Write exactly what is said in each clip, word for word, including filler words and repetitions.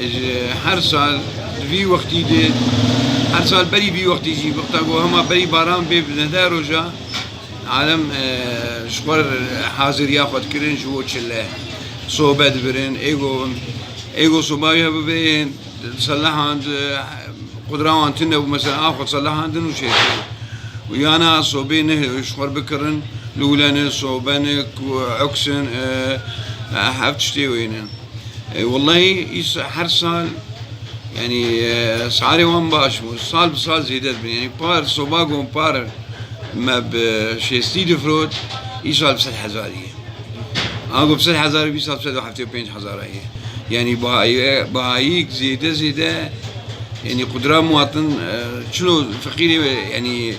Ji her sal di vî wextî de, her sal berî vî wextî jî, wexta ku hema berî baran bê bi nehde roja, alem, e, ji xwe haziriya xwe dikirin ji bo çile. Sobe dibirin, êgo, êgo soba ya bibê, selehan di, qudra wan tune bû, mesela, a xwe selehandin û çêkirin. Û yana sobê ne ji xwe bikirin, lûlenik, sobenik, û oksin, e, e, hev tiştê wênin. E, wellahî îsa-, her sal, yanî, e, siarê wan baş bû. Sal bi sal zêde dibin. Yanî par soba gon par me bi şêstî difirot, îsal bi sed hezarî ye. Ango bi sed hezarî, îsal bi sed û heftê û pênc hezara ye. Yanî bihayî, bihayîk zêde zêde, yanî qudra muwatin, e, çilo feqîrê, yanî,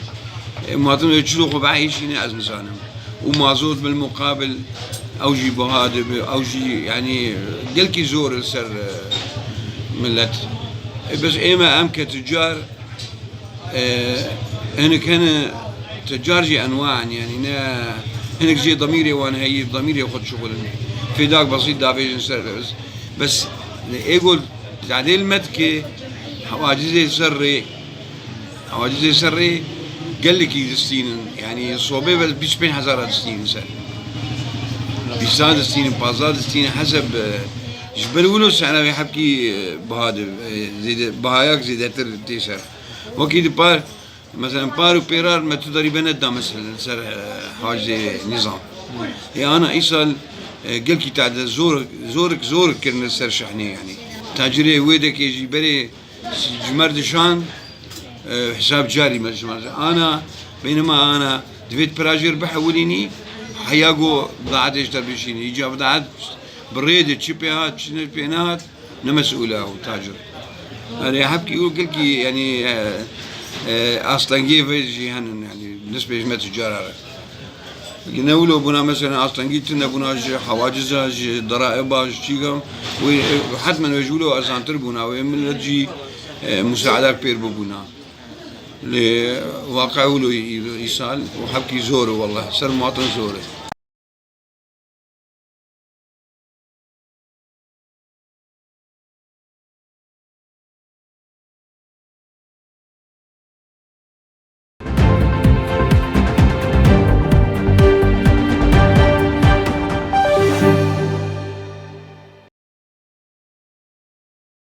e, muwatin wê çilo xwe biehîşîne, ez nizanim. Û mazot bil muqabil ew jî biha dibe, ew jî, yanî, gelkî zor li ser, e, millet. E, bes ême em ke tucar, e, hinek hene tucar jî enwa in, yanî ne hinek jê demîrê wan heyî, demîrê xwe dişixulin. Fêdak besît davêjin ser bes. Bes êgo tadêl me dike hewacizê ser rê. Hewacizê ser rê gelekî distînin. Yanî sobê ve bîst pênc hezara distînin ser. Bîsta distînin, pazda distînin, heseb, e, ji ber wilo sehra wê hebkî, e, biha de, e, zêde, bihayak zêdetir tê ser. Wekî di par, mesela par û pêrar me tu darî bene da mesela ser, e, hacê nîzam. Ê ana îsal, e, gelkî tade zor, zorik zor kirine ser şehnê yanî. Tacirê wê dekê jî berê Ji me re dişand, e, hesab carî me dişand. Ana, beynema ana, divêt pira jêr bihewilînî, heya go bidaetê ji te bişînî. Îca bidaet bi rê de çi pê hat, çi ne pê nehat, ne mesûl e û tacir. Erê, hebkî û gelkî, yanî, e, e, astengiyê vê jî henin, yanî, nisbê ji me tûcara re. Yine wilo bûna, mesela, astengî tune bûna ji hewaciza, ji deraeba, ji çîga. Wê, e, hetmen wê ji wilo erzantir bûna. Wê millet jî, e, musaadak pêr bibûna. Lê waqe wilo î-, îsal û hebkî zor e, wallah. Ser muwatin zor e.